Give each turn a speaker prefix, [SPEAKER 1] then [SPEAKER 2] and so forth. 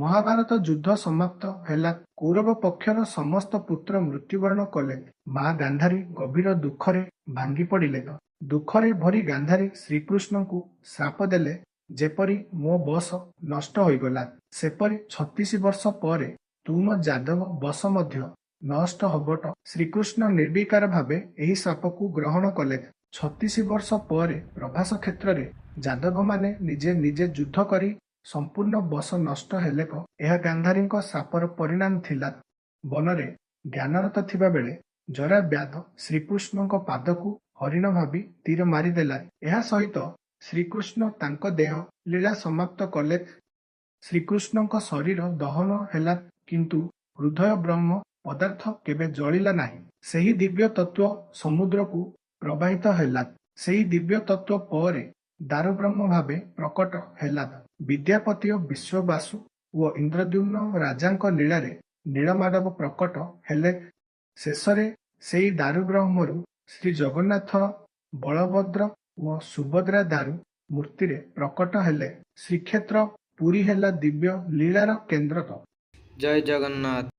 [SPEAKER 1] ମହାଭାରତ ଯୁଦ୍ଧ ସମାପ୍ତ ହେଲା। କୌରବ ପକ୍ଷର ସମସ୍ତ ପୁତ୍ର ମୃତ୍ୟୁବରଣ କଲେ। ମା ଗାନ୍ଧାରୀ ଗଭୀର ଦୁଃଖରେ ଭାଙ୍ଗିପଡ଼ିଲେ। ଦୁଃଖରେ ଭରି ଗାନ୍ଧାରୀ ଶ୍ରୀକୃଷ୍ଣଙ୍କୁ ଶ୍ରାପ ଦେଲେ, ଯେପରି ମୋ ବଂଶ ନଷ୍ଟ ହୋଇଗଲା, ସେପରି 36 ବର୍ଷ ପରେ ତୁମ ଯାଦବ ବଂଶ ମଧ୍ୟ ନଷ୍ଟ ହବ। ଶ୍ରୀକୃଷ୍ଣ ନିର୍ବିକାର ଭାବେ ଏହି ଶାପକୁ ଗ୍ରହଣ କଲେ। 36 ବର୍ଷ ପରେ ପ୍ରଭାସ କ୍ଷେତ୍ରରେ ଯାଦବମାନେ ନିଜେ ନିଜେ ଯୁଦ୍ଧ କରି ସମ୍ପୂର୍ଣ୍ଣ ବଂଶ ନଷ୍ଟ ହେଲେ। ଏହା ଗାନ୍ଧାରୀଙ୍କ ଶାପର ପରିଣାମ ଥିଲା। ବନରେ ଧ୍ୟାନରତ ଥିବାବେଳେ ଜରାବ୍ୟାଧ ଶ୍ରୀକୃଷ୍ଣଙ୍କ ପାଦକୁ ହରିଣ ଭାବି ତୀର ମାରିଦେଲା। ଏହା ସହିତ ଶ୍ରୀକୃଷ୍ଣ ତାଙ୍କ ଦେହ ଲୀଳା ସମାପ୍ତ କଲେ। ଶ୍ରୀକୃଷ୍ଣଙ୍କ ଶରୀର ଦହନ ହେଲା, କିନ୍ତୁ ହୃଦୟ ବ୍ରହ୍ମ ପଦାର୍ଥ କେବେ ଜଳିଲା ନାହିଁ। ସେହି ଦିବ୍ୟ ତତ୍ତ୍ୱ ସମୁଦ୍ରକୁ ପ୍ରବାହିତ ହେଲା। ସେହି ଦିବ୍ୟ ତତ୍ତ୍ୱ ପରେ ଦାରୁବ୍ରହ୍ମ ଭାବେ ପ୍ରକଟ ହେଲା। ବିଦ୍ୟାପତି ଓ ବିଶ୍ୱାବସୁ ଓ ଇନ୍ଦ୍ରଦ୍ୟୁମ୍ନ ରାଜାଙ୍କ ଲୀଳାରେ ନୀଳମାଧବ ପ୍ରକଟ ହେଲେ। ଶେଷରେ ସେଇ ଦାରୁବ୍ରହ୍ମରୁ ଶ୍ରୀଜଗନ୍ନାଥ, ବଳଭଦ୍ର ଓ ସୁଭଦ୍ରା ଦାରୁ ମୂର୍ତ୍ତିରେ ପ୍ରକଟ ହେଲେ। ଶ୍ରୀକ୍ଷେତ୍ର ପୁରୀ ହେଲା ଦିବ୍ୟ ଲୀଳାର କେନ୍ଦ୍ର।
[SPEAKER 2] ଜୟ ଜଗନ୍ନାଥ।